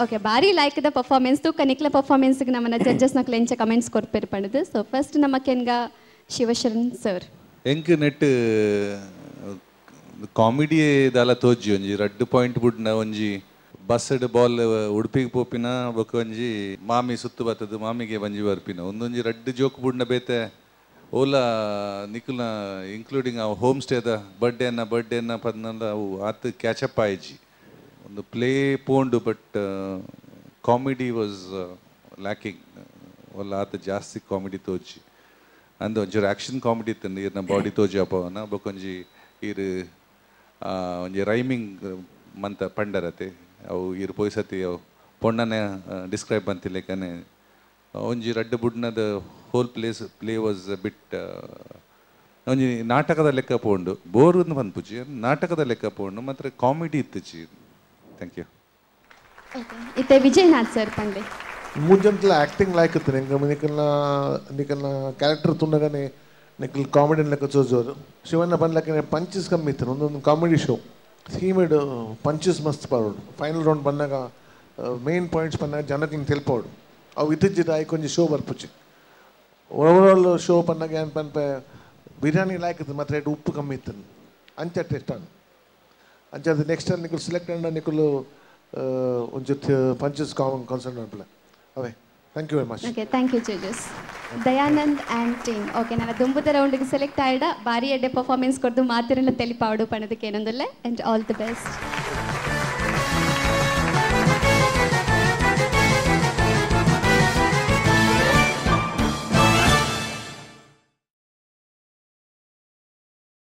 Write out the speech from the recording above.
Okay, ಬಾರಿ like the performance ತೂಕ ನಿಕ್ಲ performance ನಮ್ಮನ್ನ ಜಡ್ಜಸ್ ನಕ್ಲ ಎಂಚ ಕಮೆಂಟ್ಸ್ ಕೊರ್ಪೇರು ಪಂಡದು. ಸೊ ಫಸ್ಟ್ ನಮ್ಮ ಕೆನ್ಗ ಶಿವಶರಣ್ ಸರ್. ಎಂಕ್ ನೆಟ್ ಕಾಮಿಡಿ ದಾಲ ತೋಜಿ ಒಂಜಿ ರಡ್ಡ್ ಪಾಯಿಂಟ್ ಬುಡ್ನ ಒಂಜಿ ಬಸ್ಡ್ ಬಾಲ್ ಉಡುಪಿಗೆ ಪೋಪಿನ ಬೊಕ ಒಂಜಿ ಮಾಮಿ ಸುತ್ತು ಬತ್ತದು ಮಾಮಿಗೆ ಬಂಜಿ ಬರ್ಪಿನ ಒಂದೊಂಜಿ ರಡ್ಡ್ ಜೋಕ್ ಬುಡ್ನ ಬೇತೆ ಓಲ ನಿಕುಲ್ನ ಇನ್ಕ್ಲೂಡಿಂಗ್ ಆ ಹೋಮ್ ಸ್ಟೇದ ಬರ್ಡೇನ ಪದ್ನಲ್ಲ ಅವು ಆತ್ ಕ್ಯಾಚಪ್ ಆಯಿಜಿ. ಒಂದು ಪ್ಲೇ ಪೋಂಡು ಬಟ್ ಕಾಮಿಡಿ ವಾಸ್ ಲ್ಯಾಕಿಂಗ್. ಒಲ್ಲ ಆತ ಜಾಸ್ತಿ ಕಾಮಿಡಿ ತೋಜಿ ಅಂದ್ ಒಂಚೂರು ಆ್ಯಕ್ಷನ್ ಕಾಮಿಡಿ ಇತ್ತು ಈರ್ನ ಬಾಡಿ ತೋಜಿ ಅಪವನ ಬೊಕೊಂಜಿ ಈರ್ ಒಂಜಿ ರೈಮಿಂಗ್ ಮಂತ ಪಂಡರತೆ ಅವು ಈರ್ ಪೋಯ್ಸತಿ ಅವು ಪೊಣ್ಣನೆ ಡಿಸ್ಕ್ರೈಬ್ ಅಂತಿಲ್ಲೇಕನೆ ಒಂಜಿ ರಡ್ಡ್ ಬುಡ್ನದ whole play was ಬಿಟ್ ಒಂಜಿ ನಾಟಕದ ಲೆಕ್ಕ ಪೋಂಡು ಬೋರ್ ಪನ್ಪುಜಿ ನಾಟಕದ ಲೆಕ್ಕ ಪೋಂಡು ಮಾತ್ರ ಕಾಮಿಡಿ ಇತ್ತುಜಿ. Thank you. ಇತ್ತೆ ವಿಜಯನಾಥ್ ಸರ್ ಪಂಡೆ. ಮೂಜಂತಲ ಆ್ಯಕ್ಟಿಂಗ್ ಲಾಯ್ಕ್ ಇತ್ತು ನಿಂಗೆ ನಿಕಲ್ನ ನಿಕಲ್ನ ಕ್ಯಾರೆಕ್ಟರ್ ತುಂಡಗನೆ ನಿಕಲ್ ಕಾಮಿಡಿ ಲೆಕ್ಕ ಚೋಜೋರು ಶಿವಣ್ಣ ಬಂದ್ಲಕ್ಕನೆ ಪಂಚಸ್ ಕಮ್ಮಿ ಇತ್ತು. ಒಂದೊಂದು ಕಾಮಿಡಿ ಶೋ ಥೀಮಿಡ್ ಪಂಚಸ್ ಮಸ್ತ್ ಪಾಡೋಡು. ಫೈನಲ್ ರೌಂಡ್ ಬಂದಾಗ ಮೇನ್ ಪಾಯಿಂಟ್ಸ್ ಬಂದಾಗ ಜನಕ್ಕೆ ಹಿಂಗೆ ತೆಲ್ಪೋಡು ಅವು ಇತ್ತೀಚಿದ ಆಯ್ಕೊಂಜಿ ಶೋ ಬರ್ಪುಚಿ. ಓವರಾಲ್ ಶೋ ಬಂದಾಗ ಏನು ಪನ್ಪೆ ಬಿರಿಯಾನಿ ಲಾಯ್ಕ್ ಇತ್ತು ಮಾತ್ರ ರೇಟ್ ಉಪ್ಪು ಕಮ್ಮಿ ಇತ್ತು ಅಂಚ ಟೇಸ್ಟ್ ಆನ್ ಅಂಚ ಅದು ನೆಕ್ಸ್ಟ್ ಟೈಮ್ ನಿಕುಲು ಸೆಲೆಕ್ಟ್ ಅಂಡ ನಿಕುಲು ಒಂಚೂರು ಪಂಚಸ್ ಕಾಮನ್ ಕಾನ್ಸಂಟ್ ಅನ್ಪಲೆ ಅವೇ. Thank you very much. Okay, thank you judges. Dayanand and team. Okay, ನಾನು ದುಂಬುದ ರೌಂಡ್ಗೆ ಸೆಲೆಕ್ಟ್ ಆಯ್ಡ ಭಾರಿ ಎಡ್ಡೆ performance ಕೊಡ್ದು ಮಾತಿರಲ್ಲ ತೆಲಿಪಾಡು ಪಣದಕ್ಕೆ ಏನೊಂದಲ್ಲ. And all the best.